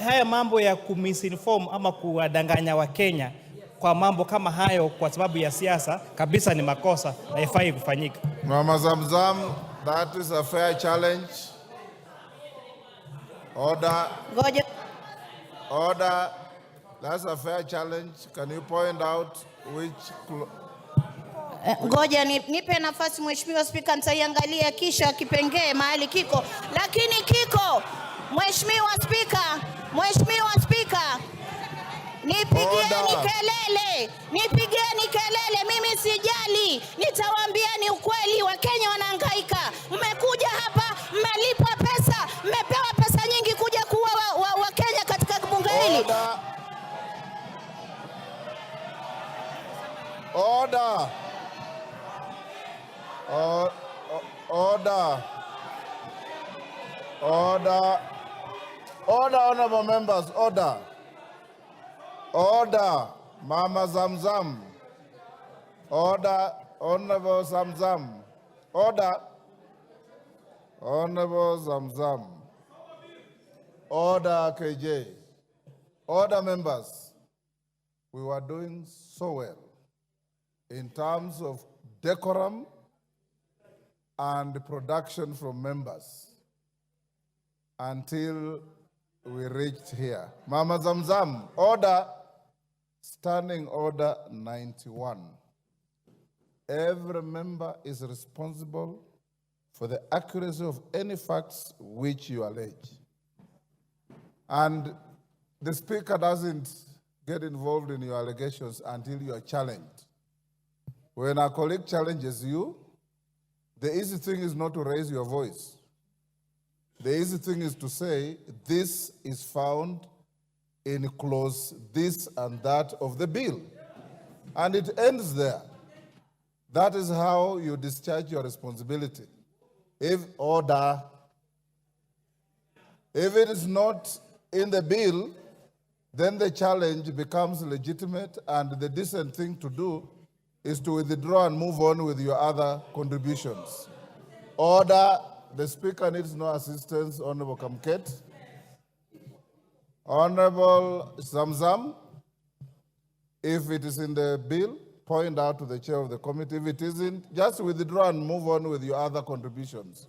Haya mambo ya kumisinform ama kuwadanganya Wakenya kwa mambo kama hayo kwa sababu ya siasa kabisa ni makosa na haifai kufanyika. Mama Zamzam, that is a fair challenge. Order, Ngoja. Order. That's a fair challenge. Can you point out which Ngoja nipe nafasi, Mheshimiwa Spika, nitaiangalia kisha kipengee mahali kiko, lakini kiko. Mheshimiwa Spika, Mheshimiwa Spika, nipigieni Order. Kelele, nipigieni kelele, mimi sijali, nitawaambia ni ukweli. Wakenya wanahangaika. Mmekuja hapa, mmelipwa pesa, mmepewa pesa nyingi kuja kuua Wakenya katika bunge hili. Order. Order. Order. Order. Order, honorable members, order. Order. Mama Zamzam. Order, Honorable Zamzam. Order. Honorable Zamzam. Order, KJ. Order, members. We were doing so well in terms of decorum and production from members until we reached here. Mama Zamzam, order, Standing Order 91. Every member is responsible for the accuracy of any facts which you allege. And the speaker doesn't get involved in your allegations until you are challenged. When a colleague challenges you, the easy thing is not to raise your voice. The easy thing is to say, "This is found in clause this and that of the bill." And it ends there. That is how you discharge your responsibility. If order, if it is not in the bill, then the challenge becomes legitimate, and the decent thing to do is to withdraw and move on with your other contributions. Order, the speaker needs no assistance, Honorable Kamket. Honorable Zamzam, if it is in the bill, point out to the chair of the committee. If it isn't, just withdraw and move on with your other contributions.